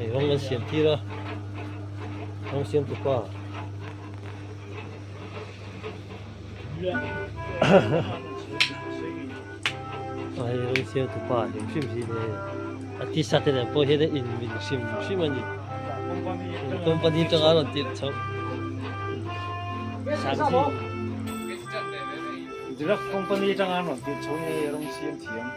Hei rawng an siam tir a, rawng siam tu pa. Hei rawng siam tu pa hrim hrim hi ne a t-shirt te nen pawh hian a in mil hrim hrim a ni. Company atanga rawn tirh chhoh. Sangchi. Drug company atanga rawn tirh chhoh nge rawng siam thiam.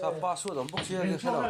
Kha password awm bawk sia ka hre lo.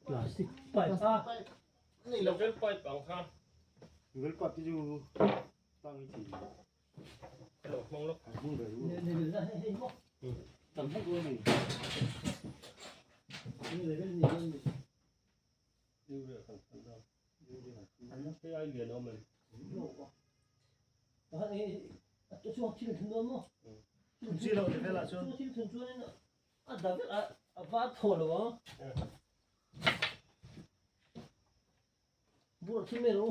Plastic pipe a. Level pipe ang kha. Level pipe te chu tang i thi. Lo hmang lawk. Hmang ve Ne ne na hei hei maw. Tam hlek dawn a ni. Ne level ni dawn ni. Urea kan hman dawn. Hei ai lian a awm em? A chu thil thun dawn maw? Thun chi lo level ah chuan. Chu thil thun chuan a da vek a a var thaw lo ang. Bur thil mai lo.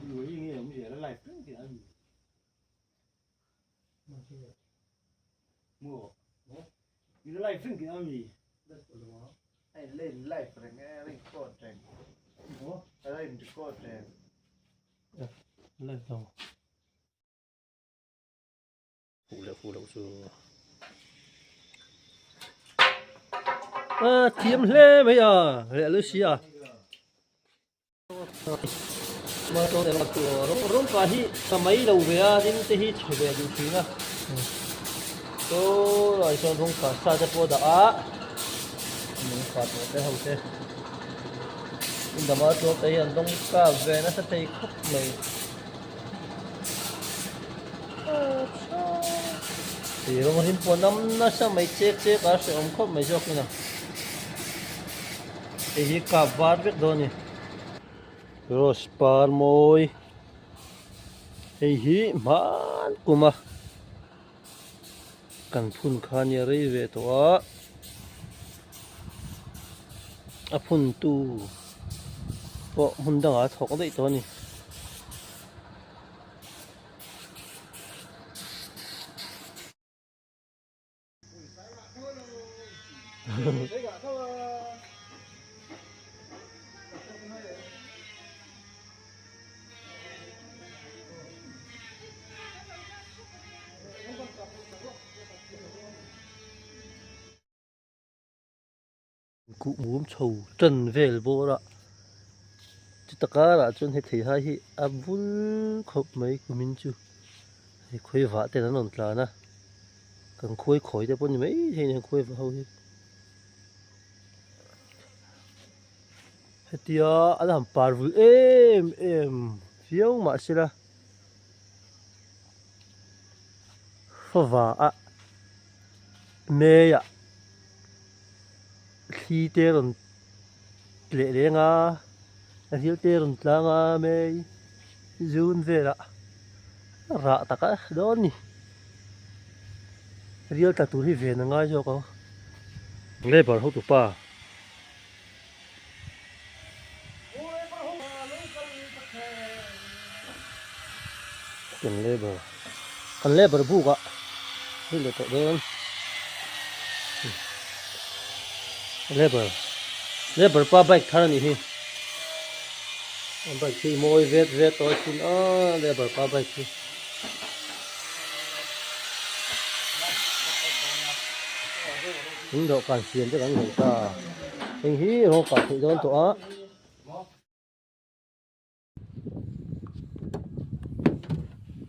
Lui nge awm zel a live reng tih a ni. Maw? I la live reng tih a mi? Ai lên live reng e, record reng. Maw? A la in record reng. Live lo. Fuh leh fuh loh chu a thiam hle mai a leh lu si a. Rawngka hi ka mai lo ve a tin te hi chhe ve duh thin a saw lai sawn rawngka sa te pawh a dah a rawngka tawh te ho te dama chuan te hian rawngka ve nasa thei khawp mai. Tui rawng rim pawh nam nasa mai chek chek a hrehawm khawp mai zawk in a hei hi kap var vek dawn a ni rose par mawi hei hi hman kum a kan phun kha nia rei ve tawh a a phun tu pawh hmun dangah a thawk daih tawh a ni. Kuhmum chho tan vel bawr a chuta karah chuan hei theihai hi a bul khawp mai kumin chu hei khawi vah ten an rawn tlan a kan khuai khawi te pawh ni mai thei a ni khuai vah ho hi hetia a la han par vul em em viau mahsela fava ah mei ah thli te rawn leh leng a a thil te rawn tlang a mei zun velah rah tak a dawn a ni rial tla tur hi ven a ngai zawk ang labour hotupa. Kan labour kan labour buk ah hei leh tawh dawn labour labour pa bike thar a nih hi a bike hi mawi vet vet tawh a sin a labour pa bike hi. In dawhkan siam te kan hmu ta. Heng hi rawng kah theih dawn tawh a.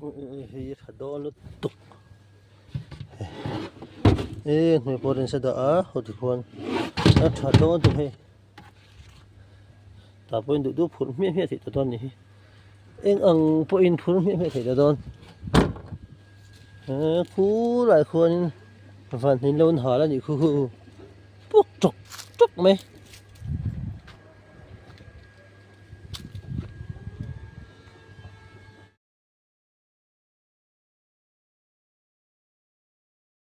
Hei a tha dawn lutuk e hnuai pawh rin se dah a hawti khuan a tha dawn tuk hei tah pawhin duh duh phurh hmiah hmiah theih tawh dawn a nih hi eng ang pawhin phurh hmiah hmiah theih tawh dawn he khulai khuanin van hnin lo an hal a nih khu puk tawk tawk mai.